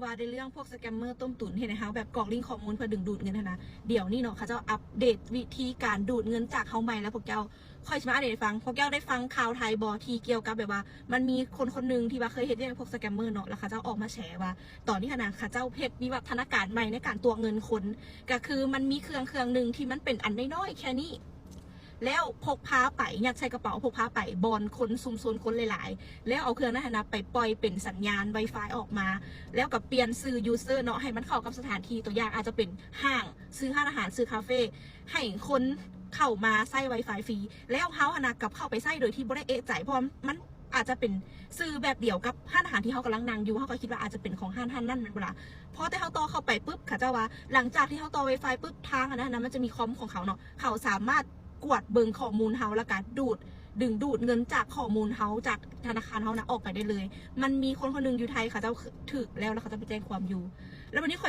ວ່າໃນເລື່ອງພວກສະແກມເມີຕົ້ມຕຸ໋ນ ເຮັດໃຫ້ເຮົາແບບກອກລິ້ງຂໍ້ມູນເພື່ອດຶງດູດເງິນຫັ້ນນະ. ດຽວນີ້ເນາະ ເຂົາເຈົ້າອັບເດດວິທີການດູດເງິນຈາກເຮົາໃໝ່ແລ້ວພວກເຈົ້າ. ຂ້ອຍຊິມາອັບເດດໃຫ້ຟັງ. ພວກເຈົ້າໄດ້ຟັງຂ່າວໄທບໍ່ ທີ່ກ່ຽວກັບແບບວ່າ ມັນມີຄົນຄົນໜຶ່ງທີ່ວ່າເຄີຍເຮັດວຽກໃຫ້ພວກສະແກມເມີເນາະ ແລ້ວເຂົາເຈົ້າອອກມາແຊວ່າ ຕອນນີ້ຫັ້ນນະ ເຂົາເຈົ້າເຮັດວິວັດທະນາການໃໝ່ໃນການຕົວະເງິນຄົນ. ກໍຄືມັນມີເຄື່ອງເຄື່ອງໜຶ່ງທີ່ມັນເປັນອັນນ້ອຍໆແຄ່ນີ້ ແລ້ວພົກພາໄປ ຍັດໃສ່ກະເປົາ ພົກພາໄປບ່ອນຄົນຊຸມຊົນຄົນຫຼາຍໆ ແລ້ວເອົາເຄື່ອງນັ້ນຫັ້ນນະໄປປ່ອຍເປັນສັນຍານ Wi-Fi ອອກມາ ແລ້ວກໍປ່ຽນຊື່ user ເນາະ ໃຫ້ມັນເຂົ້າກັບສະຖານທີ່. ຕົວຢ່າງອາດຈະເປັນຫ້າງ ຊື່ຮ້ານອາຫານ ຊື່ຄາເຟ ໃຫ້ຄົນເຂົ້າມາໃຊ້ Wi-Fi ຟຣີ ແລ້ວເຮົາຫັ້ນນະກັບເຂົ້າໄປໃຊ້ໂດຍທີ່ບໍ່ໄດ້ເອະໃຈ ເພາະວ່າມັນອາດຈະເປັນຊື່ແບບດຽວກັບຮ້ານອາຫານທີ່ເຮົາກຳລັງນັ່ງຢູ່ ເຮົາກໍຄິດວ່າອາດຈະເປັນຂອງຮ້ານ ຮ້ານນັ້ນແມ່ນບໍ່ລະ? ພໍແຕ່ເຮົາຕໍ່ເຂົ້າໄປປຶບ ເຂົາເຈົ້າວ່າ ຫຼັງຈາກທີ່ເຮົາຕໍ່ Wi-Fi ປຶບ ທາງອັນນັ້ນນະ ມັນຈະມີຄອມຂອງເຂົາເນາະ ເຂົາສາມາດກວດເບິ່ງຂໍ້ມູນເຮົາ ແລ້ວກໍດູດ ດຶງດູດເງິນຈາກຂໍ້ມູນເຮົາ ຈາກທະນາຄານເຮົານະ ອອກໄປໄດ້ເລີຍ. ມັນມີຄົນຄົນໜຶ່ງຢູ່ໄທ ເຂົາເຈົ້າຖືກແລ້ວ ແລ້ວເຂົາເຈົ້າໄປແຈ້ງຄວາມຢູ່. ແລ້ວບັດນີ້ຂ້ອຍ